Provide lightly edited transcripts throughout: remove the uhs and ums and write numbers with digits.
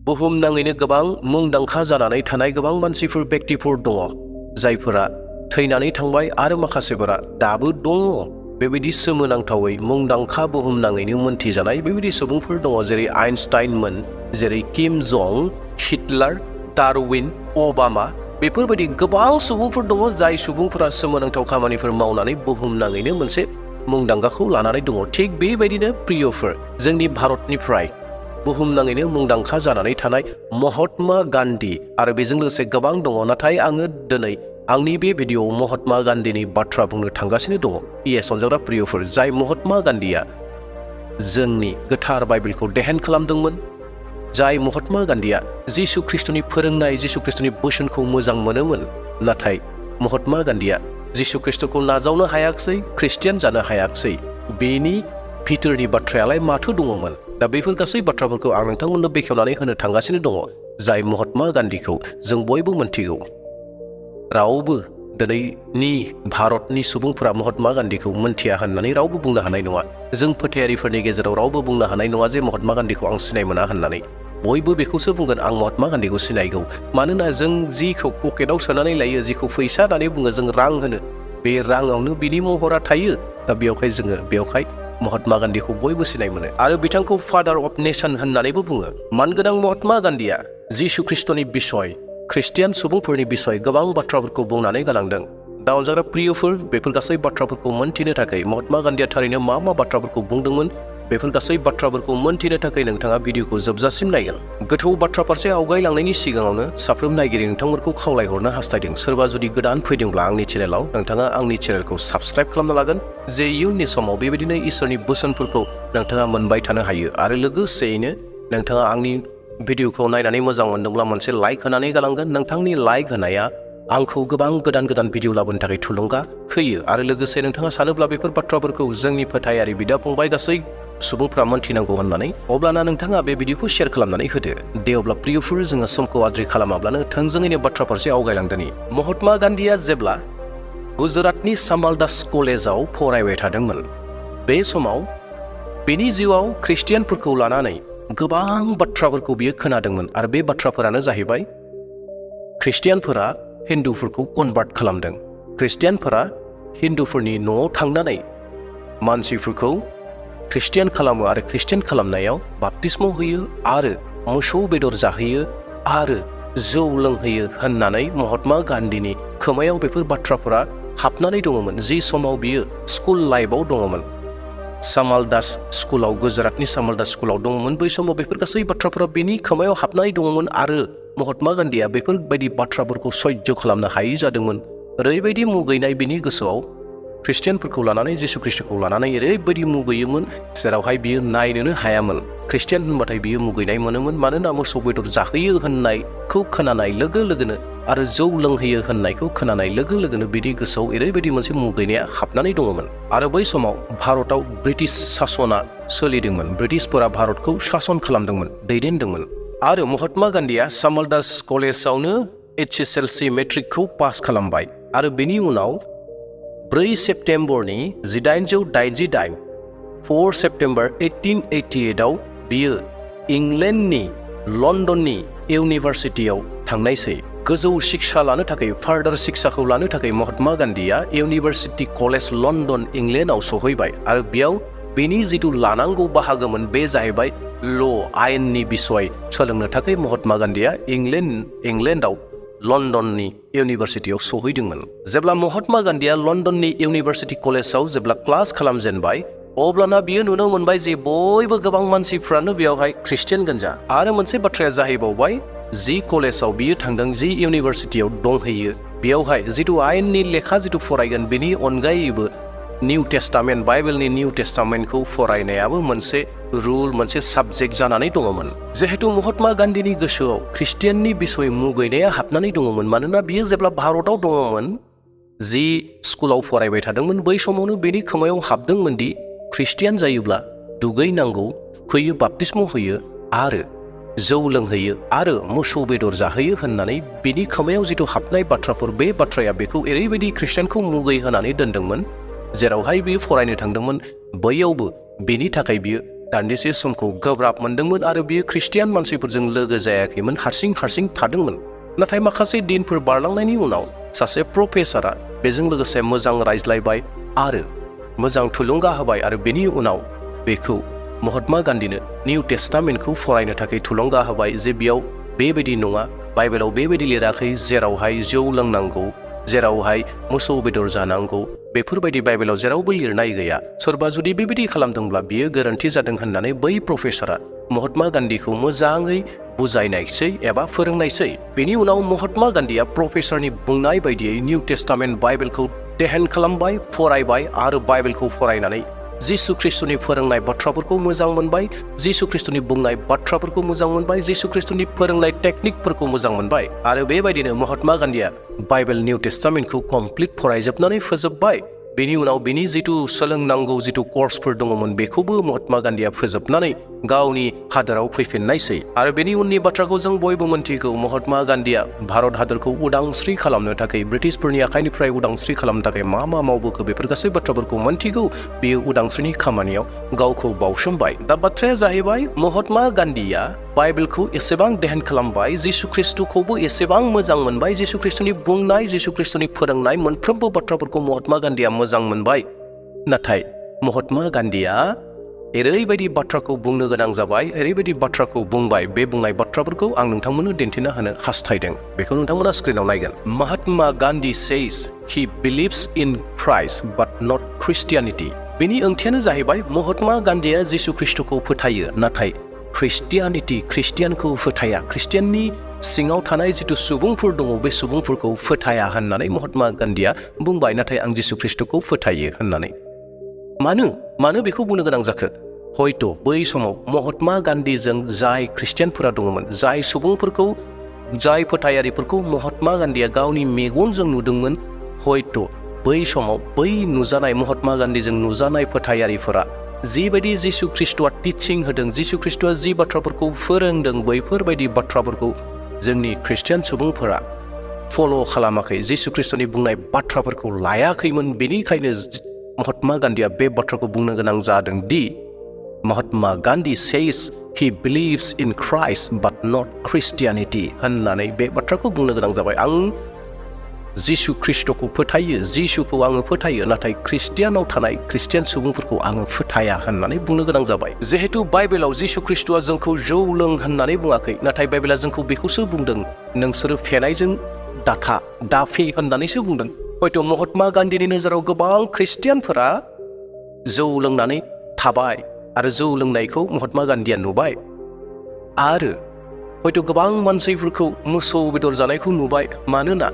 बुहुमनाङैनो गोबां मुंदांखा जानानै थानाय गोबां मानसिफोर व्यक्तिफोर दङ जायफोरा थैनानै थांबाय आरो माखासेफोरा दाबो दङ बेबायदि सोमोनांथावै मुंदांखा बुहुमनाङैनो मोनथिजानाय बेबायदि सुबुंफोर दङ जेरै आइनस्टाइनमोन जेरै किम जं हिटलार डार्विन ओबामा बेफोरबायदि गोबां सुबुंफोर दङ जाय सुबुंफोरा सोमोनांथाव खामानिफोर मावनानै बुहुमनाङैनो मोनसे मुंदांखाखौ लानानै दङ थिग बेबायदिनो प्रियफोर जोंनि भारतनिफ्राय बुहुमनाङैनो मुंदांखा जानानै थानाय महात्मा गान्धी आरो बेजों लोगोसे गोबां दङ नाथाय आङो दिनै आंनि बे भिडिअ'आव महात्मा गान्धीनि बाथ्रा बुंनो थांगासिनो दङ इएस अनजाग्रा प्रियफोर जाय महात्मा गान्धीया जोंनि गोथार बाइबेलखौ देहेन खालामदोंमोन जाय महात्मा गान्धीया जिसु ख्रिस्टनि फोरोंनाय जिसु ख्रिस्टनि बोसोनखौ मोजां मोनोमोन नाथाय महात्मा गान्धीया जिसु ख्रिस्टखौ नाजावनो हायाखिसै ख्रिस्टियान जानो हायाखिसै बेनि भितरनि बाथ्रायालाय माथो दङमोन दा बेफोर गासै बाथ्राफोरखौ आं नोंथांमोननो बेखेवनानै होनो थांगासिनो दङ जाय महात्मा गान्धीखौ जों बयबो मोनथिगौ रावबो दिनैनि भारतनि सुबुंफोरा महात्मा गान्धीखौ मोनथिया होननानै रावबो बुंनो हानाय नङा जों फोथायारिफोरनि गेजेराव रावबो बुंनो हानाय नङा जे महात्मा गान्धीखौ आं सिनाय मोना होननानै बयबो बेखौसो बुंगोन आं महात्मा गान्धीखौ सिनायगौ मानोना जों जिखौ पकेटाव सोनानै लायो जिखौ फैसा होननानै बुङो जों रां होनो बे राङावनो बिनि महरा थायो दा बेवहाय महात्मा गान्धीखौ बयबो सिनाय मोनो आरो बिथांखौ फादार अफ नेशन होननानैबो बुङो मानगोनां महात्मा गान्धीया जिसु ख्रिस्टनि बिसय ख्रिस्टियान सुबुंफोरनि बिसय गोबां बाथ्राफोरखौ बुंनानै गालांदों दा अनजाग्रा प्रियफोर बेफोर गासै बाथ्राफोरखौ मोनथिनो थाखाय महात्मा गान्धीया थारैनो मा बाथ्राफोरखौ बुंदोंमोन बेफोर गासै बाथ्राफोरखौ मोनथिनो थाखाय नोंथाङा भिडिअखौ जोबजासिम नायगोन गोथौ बाथ्रा फारसे आवगायलांनायनि सिगाङावनो साफ्रोम नायगिरि नोंथांमोनखौ खावलायहरनो हास्थायदों सोरबा जुदि गोदान फैदोंब्ला आंनि चेनेलाव नोंथाङा आंनि चेनेलखौ साबस्क्राइब खालामना लागोन जे इयुननि समाव बेबायदिनो इसोरनि बोसोनफोरखौ नोंथाङा मोनबाय थानो हायो आरो लोगोसेयैनो नोंथाङा आंनि भिडिअखौ नायनानै मोजां मोनदोंब्ला मोनसे लाइक होनानै गालांगोन नोंथांनि लाइक होनाया आंखौ गोबां गोदान भिडिअ लाबोनो थाखाय थुलुंगा होयो आरो लोगोसे नोंथाङा सानोब्ला बेफोर बाथ्राफोरखौ जोंनि फोथायारि बिदा फंबाय गासै सुबुंफ्रा मोनथिनांगौ होननानै अब्लाना नोंथाङा बे भिडिअखौ शेयार खालामनानै होदो दे अब्ला प्रियफोर जोङो समखौ आद्रि खालामाब्लानो थोंजोङैनो बाथ्रा फारसे आवगायलांदोनि महात्मा गान्धीया जेब्ला गुजरातनि सामालदास कलेजाव फरायबाय थादोंमोन बे समाव बेनि जिउआव ख्रिस्टियानफोरखौ लानानै गोबां बाथ्राफोरखौ बियो खोनादोंमोन आरो बे बाथ्राफोरानो जाहैबाय ख्रिस्टियानफोरा हिन्दुफोरखौ कनभार्ट खालामदों ख्रिस्टियानफोरा हिन्दुफोरनि न'आव थांनानै मानसिफोरखौ ख्रिस्टियान खालामो आरो ख्रिस्टियान खालामनायाव बाप्तिस्म होयो आरो मोसौ बेदर जाहोयो आरो जौ लोंहोयो होननानै महात्मा गान्धीनि खोमायाव बेफोर बाथ्राफोरा हाबनानै दङमोन जि समाव बियो स्कुल लाइफआव दङमोन सामालदास स्कुलाव गुजरातनि सामालदास स्कुलाव दङमोन बै समाव बेफोर गासै बाथ्राफोरा बेनि खोमायाव हाबनानै दङमोन आरो महात्मा गान्धीया बेफोरबायदि बाथ्राफोरखौ सयज खालामनो हायै जादोंमोन ओरैबायदि मुगैनाय बिनि गोसोआव ख्रिस्टियानफोरखौ लानानै जिसु ख्रिस्टखौ लानानै ओरैबायदि मुगैयोमोन जेरावहाय बियो नायनोनो हायामोन ख्रिस्टियान होनबाथाय बियो मुगैनाय मोनोमोन मानोना मोसौ बेदर जाहोयो होननायखौ खोनानाय लोगो लोगोनो आरो जौ लोंहोयो होननायखौ खोनानाय लोगो लोगोनो बिनि गोसोआव ओरैबायदि मोनसे मुगैनाया हाबनानै दङमोन आरो बै समाव भारताव ब्रिटिश सासना सोलिदोंमोन ब्रिटिशफोरा भारतखौ सासन खालामदोंमोन दैदेनदोंमोन आरो महात्मा गान्धीया सामालदास कलेजावनो HSLC मेट्रिकखौ पास खालामबाय आरो बेनि उनाव 4 सेप्तेम्बरनि 1888 4 सेप्तेम्बर 1888 आव बियो इंलेन्डनि लन्डननि इउनिभारसिटियाव थांनायसै गोजौ शिक्षा लानो थाखाय फार्दार शिक्षाखौ लानो थाखाय महात्मा गान्धीया इउनिभारसिटि कलेज लन्डन इंलेन्डआव सहैबाय आरो बेयाव बेनि जिथु लानांगौ बाहागोमोन बे जाहैबाय ल' आयेननि बिसय सोलोंनो थाखाय महात्मा गान्धीया इंलेन्डआव लन्डननि इउनिभारसिटियाव सहैदोंमोन जेब्ला महात्मा गान्धीया लन्डननि इउनिभारसिटि कलेजाव जेब्ला क्लास खालामजेनबाय अब्लाना बियो नुनो मोनबाय जे बयबो गोबां मानसिफ्रानो बेयावहाय ख्रिस्टियान गोजा आरो मोनसे बाथ्राया जाहैबावबाय जि कलेजाव बियो थांदों जि इउनिभारसिटियाव दंहैयो बेयावहाय जिथु आयेननि लेखा जिथु फरायगोन बेनि अनगायैबो निउ टेस्टामेन्ट बाइबेलनि निउ टेस्टामेन्टखौ फरायनायाबो मोनसे रुल मोनसे साबजेक्ट जानानै दङमोन जिहेतु महात्मा गान्धीनि गोसोआव ख्रिस्टियाननि बिसय मुगैनाया हाबनानै दङमोन मानोना बियो जेब्ला भारताव दङमोन जि स्कुलाव फरायबाय थादोंमोन बै समावनो बेनि खोमायाव हाबदोंमोन दि ख्रिस्टियान जायोब्ला दुगैनांगौ फैयो बाप्तिस्म होयो आरो जौ लोंहोयो आरो मोसौ बेदर जाहोयो होननानै बिनि खोमायाव जिथु हाबनाय बाथ्राफोर बे बाथ्राया बेखौ ओरैबायदि ख्रिस्टियानखौ मुगै होनानै दोनदोंमोन जेरावहाय बियो फरायनो थांदोंमोन बैयावबो बेनि थाखाय बियो दान्दिसे समखौ गोब्राब मोनदोंमोन आरो बियो ख्रिस्टियान मानसिफोरजों लोगो जायाखैमोन, हारसिं थादोंमोन। नाथाय माखासे दिनफोर बारलांनायनि उनाव सासे प्रफेसारआ बेजों लोगोसे मोजां रायज्लायबाय आरो मोजां थुलुंगा होबाय आरो बेनि उनाव बेखौ महात्मा गान्धीनो निउ टेस्टामेन्टखौ फरायनो थाखाय थुलुंगा होबाय जे बेयाव बेबायदि नङा, बाइबेलाव बेबायदि लिराखै जेरावहाय जौ लोंनांगौ, जेरावहाय मोसौ बेदर जानांगौ, बेफोरबायदि बाइबेलाव जेरावबो लिरनाय गैया। सोरबा जुदि बेबायदि खालामदोंब्ला बियो गोरोन्थि जादों होननानै बै प्रफेसारआ महात्मा गान्धीखौ मोजाङै बुजायनायसै एबा फोरोंनायसै। बेनि उनाव महात्मा गान्धीया प्रफेसारनि बुंनाय बायदियै निउ टेस्टामेन्ट बाइबेलखौ देहेन खालामबाय, फरायबाय आरो बाइबेलखौ फरायनानै जिसु ख्रिस्टनि फोरोंनाय बाथ्राफोरखौ मोजां मोनबाय, जिसु ख्रिस्टनि बुंनाय बाथ्राफोरखौ मोजां मोनबाय, जिसु ख्रिस्टनि फोरोंनाय टेकनिकफोरखौ मोजां मोनबाय आरो बेबायदिनो महात्मा गान्धीया बाइबेल निउ टेस्टामेन्टखौ कमप्लिट फरायजोबनानै फोजोबबाय। बेनि उनाव बिनि जिथु सोलोंनांगौ जिथु कर्सफोर दङमोन बेखौबो महात्मा गान्धीया फोजोबनानै गावनि हादोराव फैफिननायसै। आरो बेनि उननि बाथ्राखौ जों बयबो मोनथिगौ, महात्मा गान्धीया भारत हादरखौ उदांस्रि खालामनो थाखाय, ब्रिटिशफोरनि आखाइनिफ्राय उदांस्रि खालामनो थाखाय मा मावबोखो बेफोर गासै बाथ्राफोरखौ मोनथिगौ। बियो उदांस्रिनि खामानियाव गावखौ बावसोमबाय। दा बाथ्राया जाहैबाय महात्मा गान्धीया बाइबेलखौ एसेबां देहेन खालामबाय, जिसु ख्रिस्टखौबो एसेबां मोजां मोनबाय, जिसु ख्रिस्टनि बुंनाय, जिसु ख्रिस्टनि फोरोंनाय मोनफ्रोमबो बाथ्राफोरखौ महात्मा गान्धीया मोजां मोनबाय। नाथाय महात्मा गान्धीया ओरैबायदि बाथ्राखौ बुंनो गोनां जाबाय, ओरैबायदि बाथ्राखौ बुंबाय, बे बुंनाय बाथ्राफोरखौ आं नोंथांमोननो दिन्थिना होनो हास्थायदों। बेखौ नोंथांमोना स्क्रिनाव नायगोन। Mahatma Gandhi says he believes in Christ but not Christianity। बेनि ओंथियानो जाहैबाय महात्मा गान्धीया जिसु ख्रिस्टखौ फोथायो, नाथाय ख्रिस्टियानखौ फोथाया। ख्रिस्टियाननि सिङाव थानाय जिथु सुबुंफोर दङ बे सुबुंफोरखौ फोथाया होननानै महात्मा गान्धीया बुंबाय। नाथाय आं जिसु ख्रिस्टखौ फोथायो होननानै। मानो बेखौ बुंनो गोनां जाखो? हयथ' बै समाव महात्मा गान्धीजों जाय ख्रिस्टियानफोरा दङमोन, जाय सुबुंफोरखौ, जाय फोथायारिफोरखौ महात्मा गान्धीया गावनि मेगनजों नुदोंमोन, हयथ' बै समाव बै नुजानाय महात्मा गान्धीजों नुजानाय फोथायारिफोरा जिबायदि जिसु ख्रिस्टआ टिचिं होदों, जिसु ख्रिस्टआ जि बाथ्राफोरखौ फोरोंदों, बैफोरबायदि बाथ्राफोरखौ जोंनि ख्रिस्टियान सुबुंफोरा फल' खालामाखै, जिसु ख्रिस्टनि बुंनाय बाथ्राफोरखौ लायाखैमोन। बेनिखायनो महात्मा गान्धीया बे बाथ्राखौ बुंनो गोनां जादों दि Mahatma Gandhi says he believes in Christ but not Christianity होननानै बे बाथ्राखौ बुंनो गोनां जाबाय। आं जिसु ख्रिस्टखौ फोथायो, जिसुखौ आङो फोथायो, नाथाय ख्रिस्टियानाव थानाय ख्रिस्टियान सुबुंफोरखौ आङो फोथाया होननानै बुंनो गोनां जाबाय। जिहेतु बाइबेलाव जिसु ख्रिस्टआ जोंखौ जौ लों होननानै बुङाखै, नाथाय बाइबेला जोंखौ बेखौसो बुंदों, नोंसोरो फेनायजों दाफे होननानैसो बुंदों। हयथ' महात्मा गान्धीनि नोजोराव गोबां ख्रिस्टियानफोरा जौ लोंनानै थाबाय आरो जौ लोंनायखौ महात्मा गान्धीया नुबाय आरो हयथ' गोबां मानसिफोरखौ मोसौ बेदर जानायखौ नुबाय। मानोना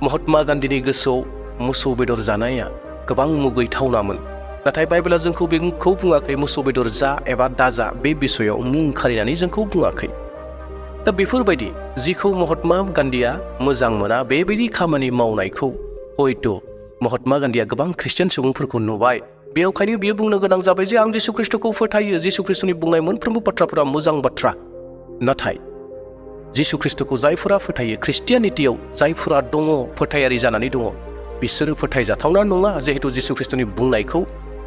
महात्मा गान्धीनि गोसोआव मोसौ बेदर जानाया गोबां मुगैथावनामोन। नाथाय बाइबेला जोंखौ बेखौ बुङाखै, मोसौ बेदर जा एबा दाजा, बे बिसयाव मुं खारिनानै जोंखौ बुङाखै। दा बेफोरबायदि जिखौ महात्मा गान्धीया मोजां मोना बेबायदि खामानि मावनायखौ हयथ' महात्मा गान्धीया गोबां ख्रिस्टियान सुबुंफोरखौ नुबाय। बेयावखायनो बियो बुंनो गोनां जाबाय जे आं जिसु ख्रिस्टखौ फोथायो, जिसु ख्रिस्टनि बुंनाय मोनफ्रोमबो बाथ्राफोरा मोजां बाथ्रा। नाथाय जिसु ख्रिस्टखौ जायफोरा फोथायो, ख्रिस्टियानिटियाव जायफोरा दङ, फोथायारि जानानै दङ, बिसोरो फोथायजाथावना नङा, जिहेतु जिसु ख्रिस्टनि बुंनायखौ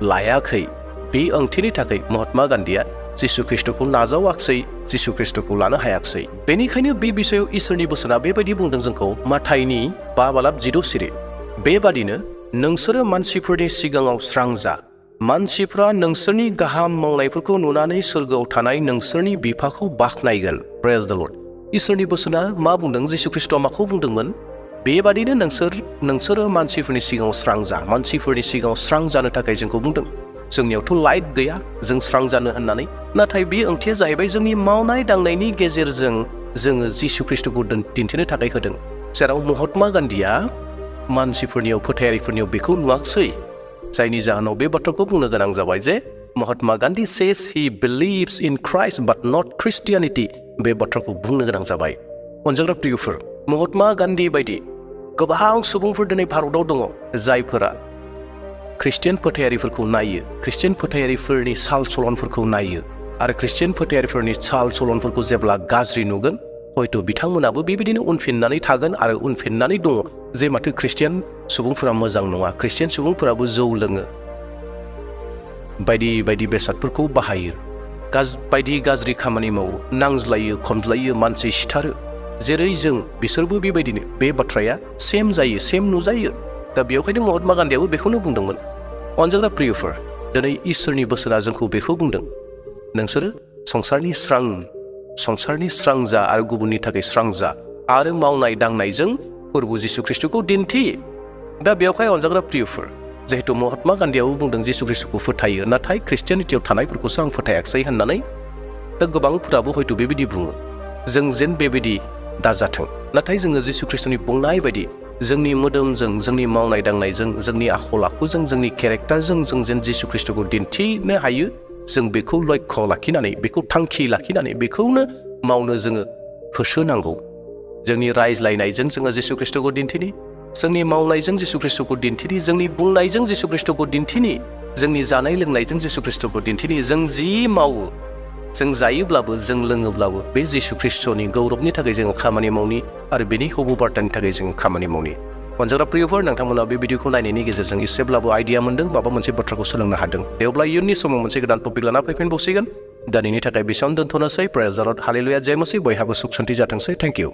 लायाखै। बे ओंथिनि थाखाय महात्मा गान्धीया जिसु ख्रिस्टखौ नाजावाखसै, जिसु ख्रिस्टखौ लानो हायाखसै। बेनिखायनो बे बिषयाव इसोरनि बोसोना बेबायदि बुंदों जोंखौ, माथाइनि 5:6। बेबादिनो नोंसोरो मानसिफोरनि सिगाङाव स्रां जा, मानसिफ्रा नोंसोरनि गाहाम मावनायफोरखौ नुनानै सोरगोआव थानाय नोंसोरनि बिफाखौ बाख्नायगोन। प्रेज द लर्ड। इसोरनि बोसोना मा बुंदों? जिसु ख्रिस्टआ माखौ बुंदोंमोन? बेबादिनो नोंसोरो मानसिफोरनि सिगाङाव स्रां जा। मानसिफोरनि सिगाङाव स्रां जानो थाखाय जोंखौ बुंदों। जोंनियावथ' लाइट गैया जों स्रां जानो होननानै, नाथाय बे ओंथिया जाहैबाय जोंनि मावनाय दांनायनि गेजेरजों जोङो जिसु ख्रिस्टखौ दिन्थिनो थाखाय होदों। जेराव महात्मा गान्धीया मानसिफोरनियाव, फोथायारिफोरनियाव बेखौ नुवाखसै, जायनि जाहोनाव बे बाथ्राखौ बुंनो गोनां जाबाय जे Mahatma Gandhi says he believes in Christ but not Christianity। बे बाथ्राखौ बुंनो गोनां जाबाय। अनजाग्रा प्रियफोर, महात्मा गान्धी बायदि गोबां सुबुंफोर दिनै भारताव दङ जायफोरा ख्रिस्टियान फोथायारिफोरखौ नायो, ख्रिस्टियान फोथायारिफोरनि साल सलनफोरखौ नायो आरो ख्रिस्टियान फोथायारिफोरनि साल सलनफोरखौ जेब्ला गाज्रि नुगोन, हयथ' बिथांमोनाबो बेबायदिनो उनफिननानै थागोन आरो उनफिननानै दङ जे माथो ख्रिस्टियान सुबुंफोरा मोजां नङा, ख्रिस्टियान सुबुंफोराबो जौ लोङो। बायदि बायदि बेसादफोरखौ बाहायो, बायदि गाज्रि खामानि मावो, नांज्लायो, खमज्लायो, मानसि सिथारो। जेरै जों बिसोरबो बेबायदिनो बे बाथ्राया सेम जायो, सेम नुजायो। दा बेवहायनो महात्मा गान्धीयाबो बेखौनो बुंदोंमोन। अनजाग्रा प्रियफोर, दिनै इसोरनि बोसोना जोंखौ बेखौ बुंदों, नोंसोरो संसारनि स्रां जा आरो गुबुननि थाखाय स्रां जा आरो मावनाय दांनायजों प्रभु जिसु ख्रिस्टखौ दिन्थि। दा बेवहाय अनजाग्रा प्रियफोर, जिहेतु महात्मा गान्धीयाबो बुंदों जिसु ख्रिस्टखौ फोथायो, नाथाय ख्रिस्टियानिटियाव थानायफोरखौसो आं फोथायाखिसै होननानै। दा गोबांफोराबो हयथ' बेबायदि बुङो। जों जेन बेबायदि दाजाथों, नाथाय जोङो जिसु ख्रिस्टनि बुंनाय बायदि जोंनि मोदोमजों, जोंनि मावनाय दांनायजों, जोंनि आखल आखुजों, जोंनि केरेक्टारजों जों जेन जिसु ख्रिस्टखौ दिन्थिनो हायो, जों बेखौ लक्ष्य लाखिनानै, बेखौ थांखि लाखिनानै बेखौनो मावनो जोङो होसोनांगौ। जोंनि रायज्लायनायजों जोङो जिसु ख्रिस्टखौ दिन्थिनि, जोंनि मावनायजों जिसु ख्रिस्टखौ दिन्थिनि, जोंनि बुंनायजों जिसु ख्रिस्टखौ दिन्थिनि, जोंनि जानाय लोंनायजों जिसु ख्रिस्टखौ दिन्थिनि। जों जि मावो, जों जायोब्लाबो, जों लोङोब्लाबो बे जिसु ख्रिस्टनि गौरबनि थाखाय जोङो खामानि मावनि आरो बेनि हबु बार्तानि थाखाय जों खामानि मावनि। अनजाग्रा प्रियफोर, नोंथांमोना बे भिडिअखौ नायनायनि गेजेरजों एसेब्लाबो आइडिया मोन्दों, माबा मोनसे बाथ्राखौ सोलोंनो हादों। दे अब्ला इयुननि समाव मोनसे गोदान टपिक लाना फैफिनबावसिगोन। दिनैनि थाखाय बेसेबां दोनथ'नोसै। प्रेज द लर्ड, हालेलुया, जय मसीह, बयहाबो सुख शान्ति जाथोंसै। Thank you.